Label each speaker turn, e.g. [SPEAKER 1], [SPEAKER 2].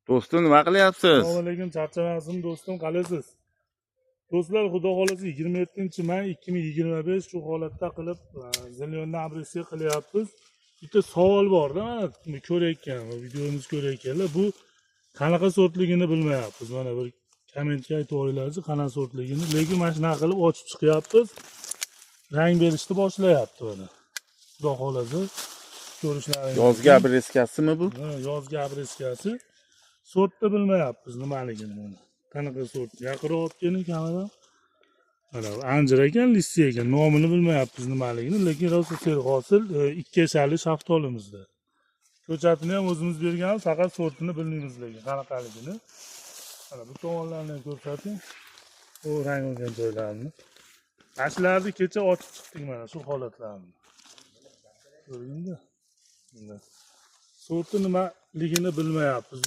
[SPEAKER 1] Do'stim, nima qilyapsiz?
[SPEAKER 2] Assalomu alaykum, charchamasin do'stim, qalaysiz? Do'stlar, xudo xohlasa 27 may 2025 shu holatda qilib зелёный обрезка qilyapmiz. Bitta savol borda, mana ko'rayotgan, videomizni ko'rayotganlar bu qanaqa sortligini bilmayapmiz. Mana bir kommentga aytib yuboringlarchi qanaqa sortligini, lekin mana shunaqa qilib ochib chiqyapmiz. Rang berishni boshlayapti mana. Xudo xohlasa ko'rishlaringiz.
[SPEAKER 1] Yozgi обрезка simi bu?
[SPEAKER 2] Ha, yozgi обрезка si. Sortni bilmayapmiz nimaligini mana. Qanaqa sort? Yaqinroq olib keling kamera. Mana bu anjir ekan, лисий ekan. Nomini bilmayapmiz nimaligini, lekin rosa serhosil ikki yasharli shaftolimizda. Ko'chatini ham o'zimiz berganmiz, faqat sortini bilmaymiz lekin qanaqaligini. Mana bu tomonlarni ham ko'rsating. U rang olgan joylarini. Mana shularni kecha ochib chiqdik, mana shu holatlarni. Ko'rdingmi? Sorti nimaligini bilmayapmiz.